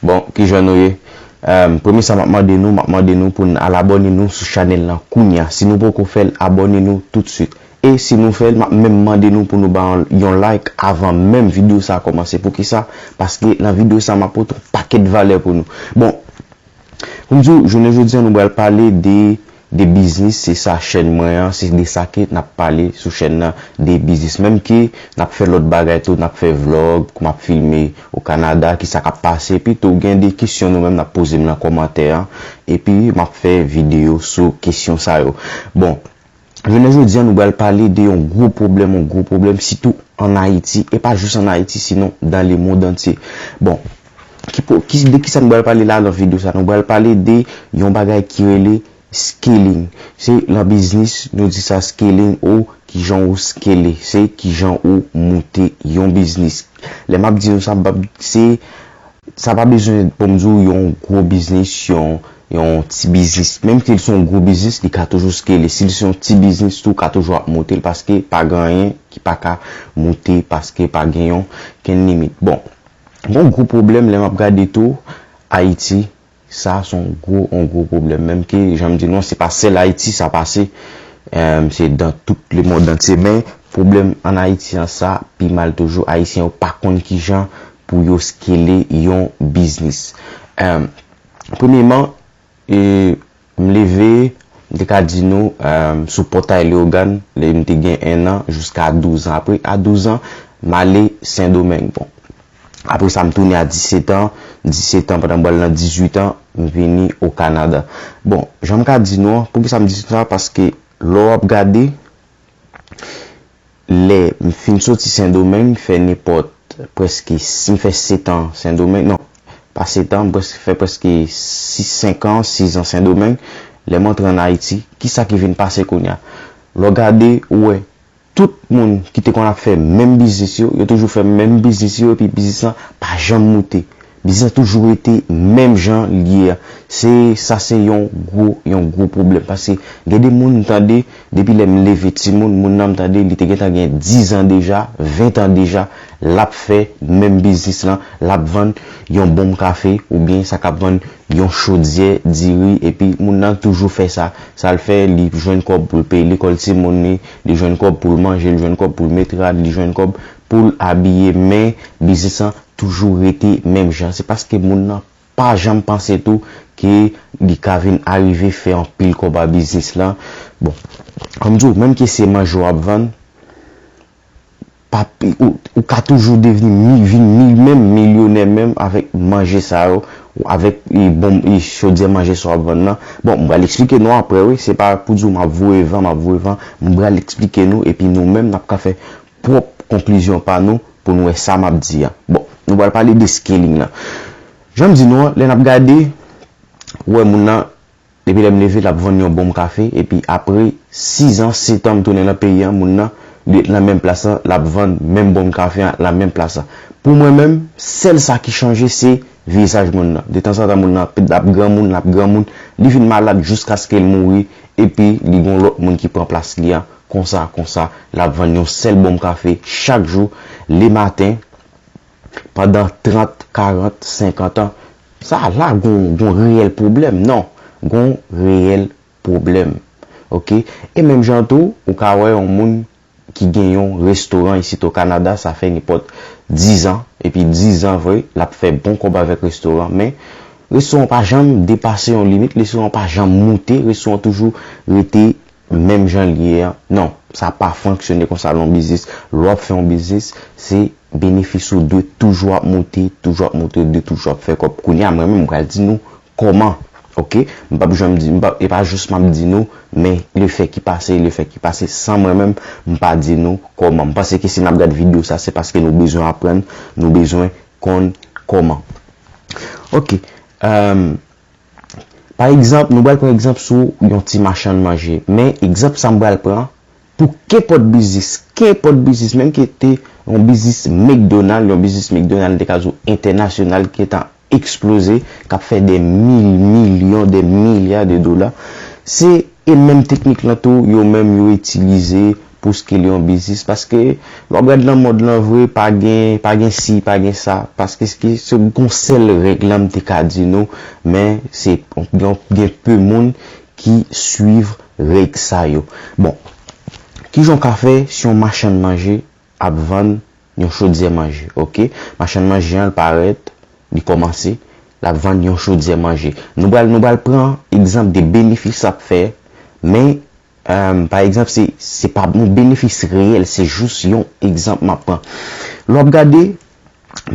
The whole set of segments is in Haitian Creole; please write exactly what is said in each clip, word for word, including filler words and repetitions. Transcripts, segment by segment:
Bon, kijan nou ye? Em, premye sa m ap mande nou, m ap mande nou pou n al abòne nou sou chanèl lan kounye a. Si nou poko fè l, abòne nou toutswit. E si nou fè l, m ap menm mande nou pou nou ba yon, yon like avan menm videyo sa a kòmanse. Poukisa? Paske nan videyo sa a, m ap pote yon pakèt valè pou nou. Bon, pou m di w, jounen jodi a, nou pral pale de, de biznis, se sa chèn mwen an, se de sa ke n ap pale sou chèn nan, de biznis. Menm ke n ap fè lòt bagay tou, n ap fè vlòg, kou m ap filme o Kanada, kisa k ap pase, epi tou gen de kesyon nou menm n ap poze m nan kòmantè an, epi m ap fè videyo sou kesyon sa yo. Bon, jounen jodi a, nou pral pale de yon gwo pwoblèm, yon gwo pwoblèm, sitou ann Ayiti, e pa jis ann Ayiti, sinon dans le monde entier. Bon, ki, po- ki, de kisa nou pral pale la nan videyo sa? Nou pral pale de yon bagay ki rele scaling. Se nan biznis, nou di sa scaling ou kijan ou scale, se kijan ou moute yon biznis. Lè m ap di nou sa, m p ap, se, sa pa bezwen pou m di w yon gwo biznis, yon, yon ti biznis. Menm ke l se yon gwo biznis, li ka toujou scale. Si l se yon ti biznis tou, ou ka toujou ap moute l paske pa gen anyen ki pa ka moute paske pa gen yon kenn limit. Bon, gon gwo pwoblèm lè m ap gade tou, Ayiti, sa se yon gwo, yon gwo pwoblèm. Menm ke, jan m di nou, se pa sèl Ayiti sa pase, em, se dans tout le monde entier. Men, pwoblèm ann Ayiti an, sa pi mal toujou. Ayisyen yo pa konn kijan pou yo scale yon biznis. Em, premyeman, e, m leve, m te ka di nou, em, sou pòtay Leyogàn, lè m te gen en an, jiska douz an. Apre, a douz an, m ale Sendomeng. Bon, apre sa, m tounen a disèt an, disèt an, pandan m pral nan dizuit an, m vini o Kanada. Bon, jan m ka di nou an, poukisa m di sa? Paske lè w ap gade, lè m fin soti Sendomeng, m fè nenpòt, prèske, si m fè sèt an Sendomeng, non, pa sèt an, m prèske fè prèske sis, senk an, sis an Sendomeng, lè m antre ann Ayiti, kisa ki vin pase kounye a? Lè w gade, ou wè, tout moun ki te konn ap fè menm biznis yo, yo toujou fè menm biznis yo, epi biznis lan pa janm moute. Biznis lan toujou rete menm jan l ye a. Se, sa se yon gwo, yon gwo pwoblèm. Paske gen de moun m tande, depi lè m leve timoun, moun nan m tande, li te gentan gen diz an deja, ven an deja, l ap fè menm biznis lan, l ap vann yon bonm kafe, oubyen sa k ap vann yon chodyè diri, epi moun nan toujou fè sa. Sa l fè, li jwenn kòb pou l peye lekòl timoun li, li jwenn kòb pou l manje, li jwenn kòb pou l met rad, li jwenn kòb pou l abiye, men biznis lan toujou rete menm jan. Se paske moun nan pa janm panse tou ke li ka vin arive fè anpil kòb a biznis lan. Bon, kòm di w, menm ke se manje w ap vann, pa, ou, ou ka toujou devni mi, vin mi, menm milyonè menm avèk manje sa yo, ou avèk, e, bon, e, chodyè manje sa w ap vann nan. Bon, m pral eksplike nou apre, wi, se pa pou di w m ap voye van, m ap voye van, m pral eksplike nou, epi nou menm, n ap ka fè pwòp konklizyon pa nou pou nou wè sa m ap di a. Bon, nou pral pale de scaling lan. Jan m di nou an, lè n ap gade, ou wè moun nan, depi lè m leve, l ap vann yon bonm kafe, epi apre sis an, sèt an, m tounen nan peyi an, moun nan, li ret nan menm plas lan, l ap vann menm bonm kafe an nan menm plas lan. Pou mwen menm, sèl sa ki chanje, se vizaj moun nan. Detanzantan, moun nan ap granmoun, l ap granmoun, li vin malad jiskaske l mouri, epi li gon lòt moun ki pran plas li an. Konsa, konsa, l ap vann yon sèl bonm kafe chak jou, lematen, pandan trant, karant, senkant an. Sa la gon, gon reyèl pwoblèm, non. Gon reyèl pwoblèm. Oke? E menm jan tou, ou ka wè yon moun ki gen yon restoran isit o Kanada, sa fè nenpòt diz an, epi diz an vre, l ap fè bon kòb avèk restoran, men restoran pa janm depase yon limit, restoran pa janm moute, restoran toujou rete menm jan l ye a. Non, sa pa fonksyone konsa nan yon biznis. Lè w ap fè yon biznis, se benefis ou dwe toujou ap moute, toujou ap moute, ou dwe toujou ap fè kòb. Kounye a, mwen menm, mwen pral di nou kòman. Oke? M p ap janm di, m p ap, e pa jis m ap di nou, men le fè ki pase, le fè ki pase, san mwen menm, m pa di nou kòman. M panse ke si n ap gad videyo sa, se paske nou bezwen aprann, nou bezwen konn kòman. Oke. Em, Pa egzanp, nou pral pran egzanp sou yon ti machann manje. Men egzanp sa m pral pran, pou kenpòt biznis, kenpòt biznis, menm ki te yon biznis McDonald, yon biznis McDonald, te ka di w entènasyonal, ki gentan eksploze, k ap fè de mil milyon, de milya de dola. Se, e menm teknik lan tou, yo menm yo itilize pou scale yon biznis, paske lè w ap gade nan mond lan vre, pa gen, pa gen si, pa gen sa, paske se, se yon sèl règ la m te ka di nou, men se gen, gen pe moun ki swiv règ sa yo. Bon, kijan w ka fè si yon machann manje ap vann yon chodyè manje, oke? Machann manje an, l parèt, li kòmanse, l ap vann yon chodyè manje. Nou pral, nou pral pran egzanp de benefis l ap fè, men, pa egzanp, se, se pa yon benefis reyèl, se jis yon egzanp m ap pran. Lè w ap gade,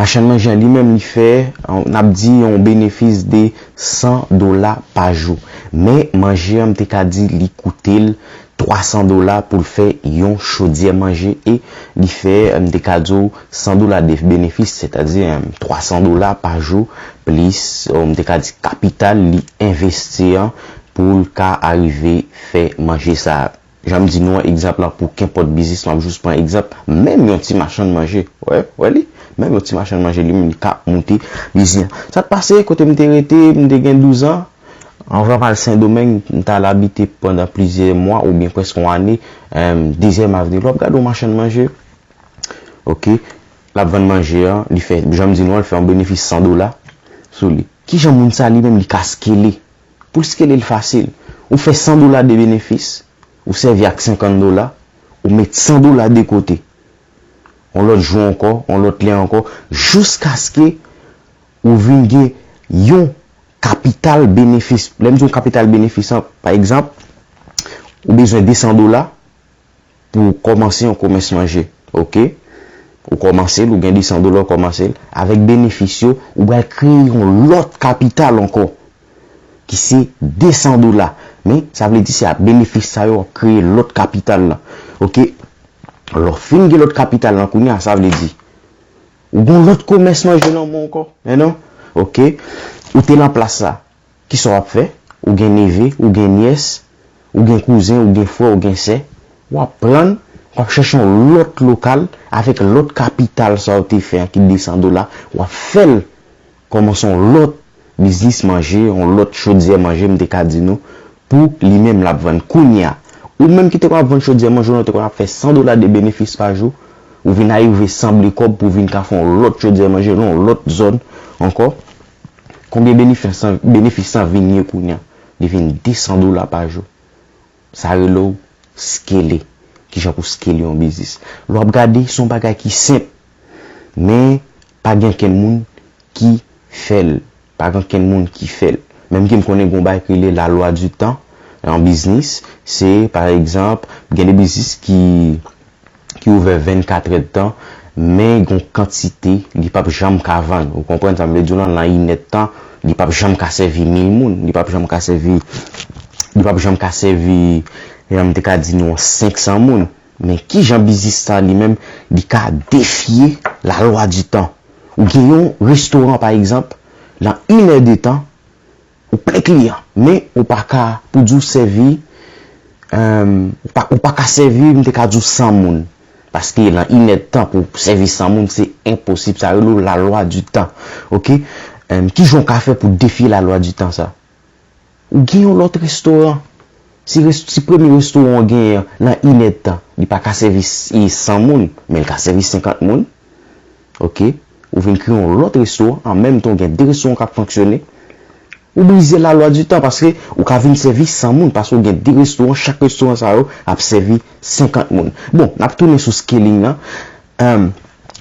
machann manje an li menm, li fè, n ap di, yon benefis de san dola pa jou. Men manje an, m te ka di, li koute l twa san dola pou l fè yon chodyè manje e li fè, m te ka di w, san dola de benefis, sètadi, twa san dola pa jou, plis, m te ka di, kapital li envesti an pou l ka arive fè manje sa a. Jan m di nou an, egzanp la pou kenpòt biznis, m ap jis pran egzanp, menm yon ti machann manje, wè, wè li, menm yon ti machann manje li menm, li ka moute biznis. Sa k pase, kote m te rete, m te gen douz an, anvan m al Sendomeng, m t al abite pandan plizyè mwa oubyen prèske yon ane, Dezyèm Avni. Lè w ap gade yon machann manje, oke, l ap vann manje an, li fè, jan m di nou an, li fè yon benefis san dola sou li. Kijan moun sa li menm li ka scale? Pou l scale, l fasil. Ou fè san dola de benefis, ou sèvi ak senkant dola, ou met san dola de kote. Yon lòt jou ankò, yon lòt lè ankò, jiskaske ou vin gen yon kapital benefis. Lè m di yon kapital benefis, an, pa egzanp, ou bezwen de san dola pou w kòmanse yon komès manje, oke? Ou kòmanse l, ou gen de san dola, ou kòmanse l. Avèk benefis yo, ou pral kreye yon lòt kapital ankò, ki se de san dola. Men, sa vle di se ak benefis sa yo w ap kreye lòt kapital la, oke? Lè w fin gen lòt kapital la, kounye a, sa vle di, ou gen yon lòt komès manje nan men w ankò, men non? Oke? Ou te nan plas la. Kisa w ap fè? Ou gen neve, ou gen nyès, ou gen kouzen, ou gen frè, ou gen sè. W ap pran, w ap chèche yon lòt lokal avèk lòt kapital sa w te fè an ki de san dola. W ap fè l kòmanse yon lòt biznis manje, yon lòt chodyè manje, m te ka di nou, pou li menm l ap vann. Kounye a, ou menm ki te konn ap vann chodyè manje w lan, ou te konn ap fè san dola de benefis pa jou, ou vin arive sanble kòb pou w vin ka fè yon lòt chodyè manje nan yon lòt zòn ankò. Konbyen benefis sa, benefis sa vin ye kounye a? Li vin de san dola pa jou. Sa rele w scale. Kijan pou scale yon biznis? Lè w ap gade, se yon bagay ki senp. Men, pa gen okenn moun ki fè l. Pa gen okenn moun ki fè l. Menm ke m konnen gen yon bagay ki rele la loi du temps an biznis. Se, pa egzanp, gen de biznis ki ki ouvè vennkatrè tan, men gon kantite li p ap janm ka vann. Ou konprann sa m vle di w lan? Nan inèdtan, li p ap janm ka sèvi mil moun, li p ap janm ka sèvi, li p ap janm ka sèvi, jan m te ka di nou an, senk san moun. Men kijan biznis sa li menm, li ka defye la loi du temps? Ou gen yon restoran, pa egzanp, nan inèdtan, ou plen kliyan, men ou pa ka, pou di w sèvi, ou pa, ou pa ka sèvi, m te ka di w san moun. Paske nan inèdtan pou sèvi san moun, se enposib. Sa rele w la loi du temps. Oke? Kijan w ka fè pou defye la loi du temps sa? Ou gen yon lòt restoran. Si, res- si premye restoran w genyen an, nan inèdtan, li pa ka sèvi s- e san moun, men l ka sèvi senkant moun. Oke? Ou vin kreye yon lòt restoran, an menm tan w gen de restoran k ap fonksyone. Ou brize la loi du temps paske ou ka vin sèvi san moun, paske w gen de restoran, chak restoran sa yo ap sèvi senkant moun. Bon, n ap tounen sou scaling nan.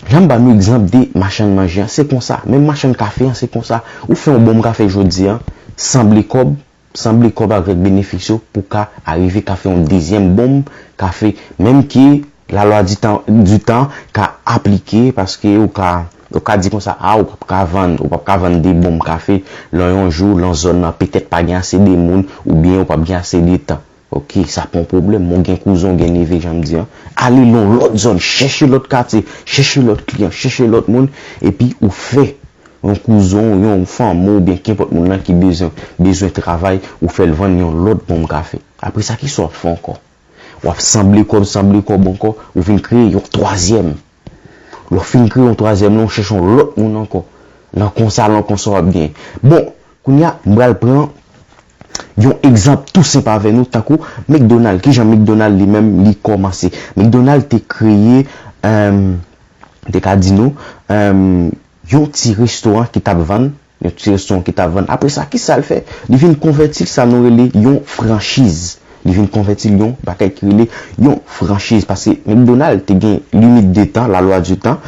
Jan m ba nou egzanp de machann manje an, se konsa. Menm machann kafe an, se konsa. Ou fè yon bonm kafe jodi an, sanble kòb, sanble kòb avèk benefis yo pou ka arive ka fè yon dezyèm bonm kafe. Menm ke la loi du temps, du temps ka aplike paske ou ka, ou ka di konsa, a, ou p ap ka vann, ou p ap ka vann de bonm kafe lan yon jou, lan zòn nan petèt pa gen ase de moun oubyen ou p ap gen ase de tan. Oke, sa pa yon pwoblèm. Men w gen kouzen, w gen neve, jan m di an. Ale nan yon lòt zòn, chèche lòt katye, chèche lòt kliyan, chèche lòt moun, epi ou fè yon kouzen w, yon fanmi w, oubyen kenpòt moun nan ki bezwen, bezwen travay, ou fè l vann yon lòt bonm kafe. Apre sa, kisa w ap fè ankò? W ap sanble kòb, sanble kòb ankò, ou vin kreye yon twazyèm. Lè w fin kreye yon twazyèm lan, ou chèche yon lòt moun ankò. Lan konsa, lan konsa, w ap genyen. Bon, kounye a, m pral pran yon egzanp tou senp avè nou, tankou McDonald. Kijan McDonald li menm li kòmanse? McDonald te kreye, em, te ka di nou, em, yon ti restoran ki t ap vann, yon ti restoran ki t ap vann. Apre sa, kisa l fè? Li vin konvèti l sa nou rele yon franchiz. Li vin konvèti l yon bagay ki rele yon franchiz. Paske McDonald te gen limit de tan, la loi du temps.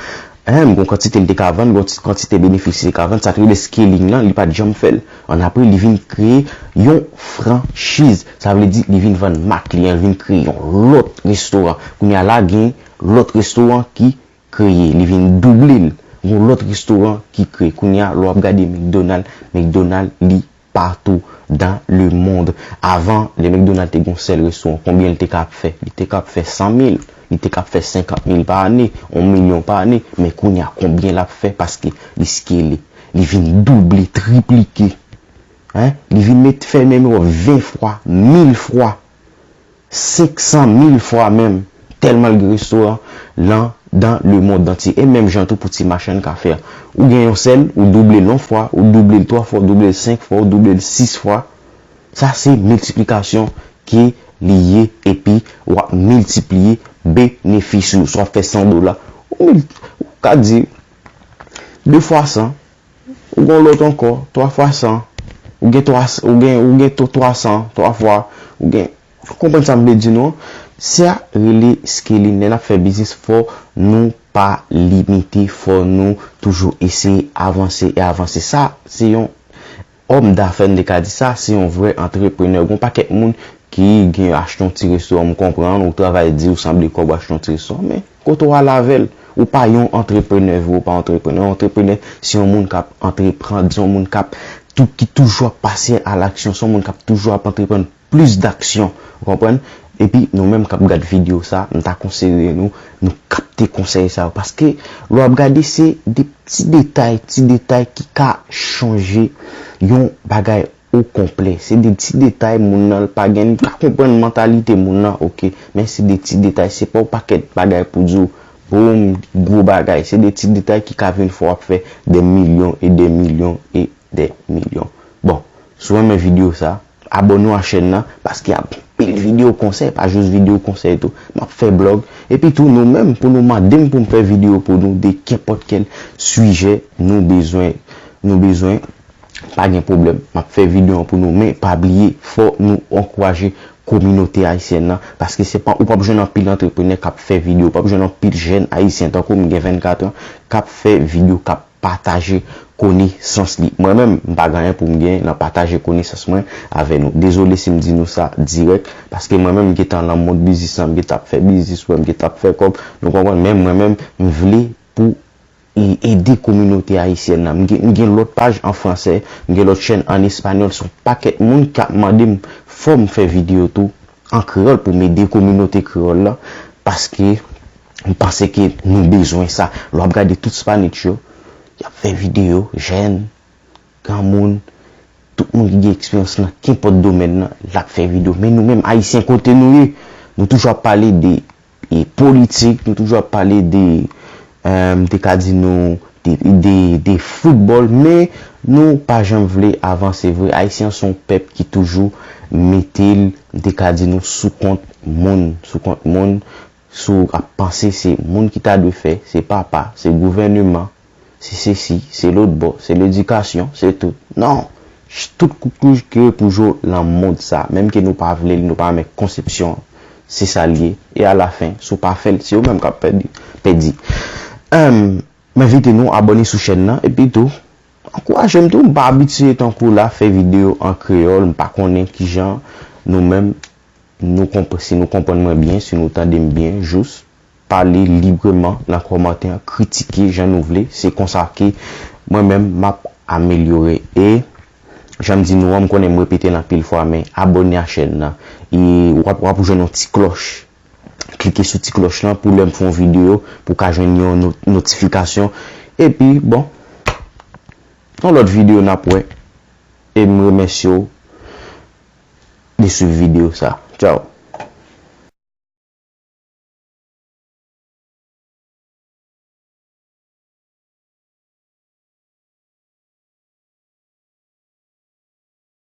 Em, gon kantite li te ka vann, gon ti kantite benefis li te ka vann. Sa k rele scaling nan, li pa t janm fè l. Annapre, li vin kreye yon franchiz. Sa vle di, li vin vann mak li an, li vin kreye yon lòt restoran. Kounye a la, gen lòt restoran ki kreye, li vin double l. Gon lòt restoran ki kreye. Kounye a, lè w ap gade McDonald, McDonald li patou dans le monde. Avan, lè McDonald te gon sèl restoran, konbyen l te ka ap fè? Li te ka ap fè san mil, li te ka ap fè senkant mil pa ane, yon milyon pa ane. Men kounye a, konbyen l ap fè? Paske li scale, li vin double, triplike. Hein? Li vin met fè menm ven fwa, mil fwa, senk san mil fwa menm, tèlman l gen restoran lan dans le monde entier. E menm jan tou pou ti machann kafe a. Ou gen yon sèl, ou double l yon fwa, ou double l twa fwa, ou double l senk fwa, ou double l sis fwa. Sa se miltiplikasyon ke li ye, epi w ap miltipliye benefis ou. Si w ap fè san dola, ou mil-, ou ka di de fwa san, ou gen lòt ankò, twa fwa san, ou gen twa, ou gen, ou gen to twa san, twa fwa, ou gen, ou konprann sa m vle di nou an? Sa rele scaling. Lè n ap fè biznis, fò nou pa limite, fò nou toujou eseye avanse e avanse. Sa, se yon òm dafè, m te ka di sa, se yon vrè antreprenè. Gon pakèt moun ki gen achte yon ti restoran, m konprann, ou travay di, ou sanble kòb, ou achte yon ti restoran, men kote w al avè l? Ou pa yon antreprenè vre, ou pa yon antreprenè. Yon antreprenè, se yon moun k ap antreprann, se yon moun k ap tou, ki toujou ap pase a laksyon, se yon moun k ap toujou ap antreprann plis daksyon, ou konprann? Epi nou menm k ap gad videyo sa, m ta konseye nou, nou kapte konsèy sa yo. Paske lè w ap gade, se de ti detay, ti detay ki ka chanje yon bagay o konplè. Se de ti detay, moun nan l pa gen, li pa konprann mantalite moun nan, oke. Men se de ti detay, se pa yon pakèt bagay pou di w, boum, gwo bagay. Se de ti detay ki ka vin fè w ap fè des millions et des millions et des millions. Bon, si w renmen videyo sa, abòne w a chèn nan, paske y ap anpil videyo konsèy, pa jis videyo konsèy tou. M ap fè blòg. Epi tou, nou menm, pou nou mande m pou m fè videyo pou nou de kenpòt kèl sijè nou bezwen, nou bezwen, pa gen pwoblèm. M ap fè videyo an pou nou, men pa bliye, fò nou ankouraje kominote ayisyèn nan, paske se pa, ou p ap jwenn anpil antreprenè k ap fè videyo, ou p ap jwenn anpil jèn ayisyen, tankou m gen vennkat an, k ap fè videyo, k ap pataje konesans li. Mwen menm, m pa gen anyen pou m gen nan pataje konesans mwen avè nou. Dezole si m di nou sa dirèk, paske mwen menm, m gentan nan mond biznis lan, m gentan ap fè biznis, mwen, m gentan ap fè kòb, nou konprann, men mwen menm, m vle pou e ede kominote ayisyèn nan. M gen, m gen lòt paj an fransè, m gen lòt chèn an espanyòl, se yon pakèt moun k ap mande m fò m fè videyo tou an kreyòl pou m ede kominote kreyòl la, paske m panse ke nou bezwen sa. Lè w ap gade tout Spanish yo, y ap fè videyo, jèn, granmoun, tout moun ki gen eksperyans nan kenpòt domèn nan, l ap fè videyo. Men nou menm, Ayisyen, kote nou ye, nou toujou ap pale de, e, politik, nou toujou ap pale de, e, m te ka di nou, de, de, de foutbòl, men nou pa janm vle avanse vre. Ayisyen se yon pèp ki toujou mete l, m te ka di nou, sou kont moun, sou kont moun, si w ap panse se moun ki ta dwe fè, se papa, se gouvèneman, se sesi, se lòt bò, se ledikasyon, se tout. Non! Ch-, tout koukouj ki repoze nan mond sa, menm ke nou pa vle l, nou pa renmen konsepsyon an, se sa l ye. E alafen, si w pa fè l, se ou menm k ap pèdi, pèdi. Em, m envite nou abòne sou chèn nan, epi tou, ankouraje m tou, m pa abitye tankou la fè videyo an kreyòl, m pa konnen kijan nou menm nou konp-, si nou konprann mwen byen, si nou tande m byen, jis pale libreman nan kòmantè an, kritike jan nou vle, se konsa ke mwen menm m ap amelyore. E jan m di nou an, m konnen m repete l anpil fwa, men abòne a chèn nan. E w ap, w ap jwenn yon ti klòch. Klike sou ti klòch lan pou lè m fè yon videyo, pou w ka jwenn yon no-, notifikasyon. Epi, bon, yon lòt videyo n ap wè. E m remèsye w de swiv videyo sa. Tchaw.